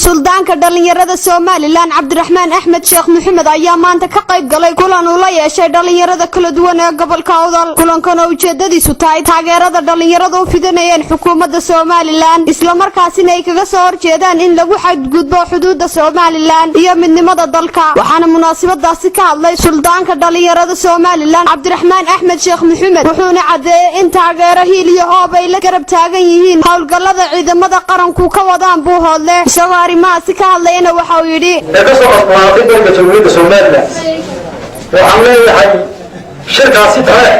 Suldaanka dhallinyarada Somaliland, Cabdiraxmaan Axmed Sheekh Maxamed, ayaa maanta ka qayb galay kulan uu la yeeshay dhallinyarada kala duwan ee gobolka Awdal. Kulankan oo ujeedadiisu tahay taageerada dhallinyarada u fidinayeen xukuumadda Somaliland, islamarkaasina ay kaga soo horjeedaan in lagu xadgudbo xuduudda Somaliland iyo midnimada dalka. Waxaana munaasabadaasi ka hadlay suldaanka dhallinyarada Somaliland, Cabdiraxmaan Axmed Sheekh Maxamed, wuxuuna caddeeyey in taageero hiil iyo hoob ay la garab taagan yihiin howlgallada ciidamada qaranku ka wadaan Buuhoodle. Isagoo arrimahaasi ka hadlayana waxa uu yidhi: Ee ka soo cosboonaatay dalka Jamhuuriyadda Somaliland, waxaan leeyahay shirkaasi taleex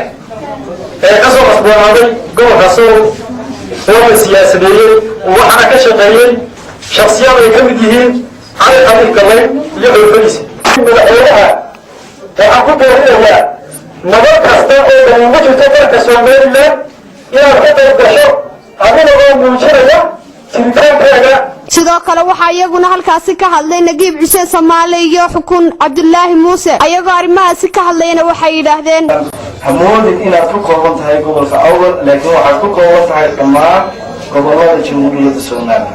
ee ka soo cosboonaaday gobolka Sool oo la siyaasadeeyey, waxaana ka shaqeeyey shaksiyad ay ka mid yihiin Cali Khaliif Galaydh iyo xulfadiisa. Madaxweynaha waxaan ku boorinayaa nabad kasta oo ugu jirto dalka Somaliland inaad ka qayb gasho, adiga oo muujinaya jiritaankaaga. Sidoo kale waxaa iyaguna halkaasi ka hadlay Nagiib Xuseen Samaale iyo Xukun Cabdulaahi Muuse. Ayagoo arrimahaasi ka hadlayana waxay yidhaahdeen: Hamoodin inaad ku kooban tahay gobolka Awdal, laakiin waxaad ku kooban tahay dhammaan gobolada Jamhuuriyadda Somaliland.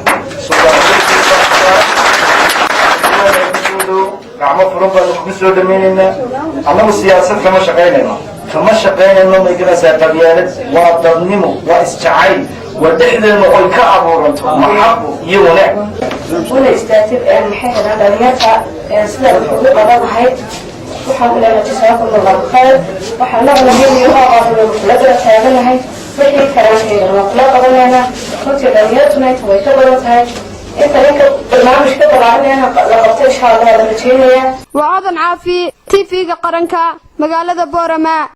Gacmo furan baanu kugu soo dhamaynaynaa. Annagu siyaasad kama shaqaynayno, kama shaqaynayno mayganaysaa qabyaalad. Waa dadnimo, waa isjacayl, waa dhexdeena oy ka abuuranto maxabo iyo wanaag. Una istaagtid maxay hadaan dhalinyarta sida wax ugu qaban lahayd. Waxaan u leenahay jasaakum Allahu khayr. Waxaan naguna heliyo oo kula garab taaganahay, wixii karaankeena waa kula qabanaynaa. Runtii dhalinyartuna inta way ka badan tahay, inta ninka barnaamij ka balaarinayna la qabto, insha Allah, la rajeynayaa. Waa Codan Caafi, TV-ga Qaranka, magaalada Boorama.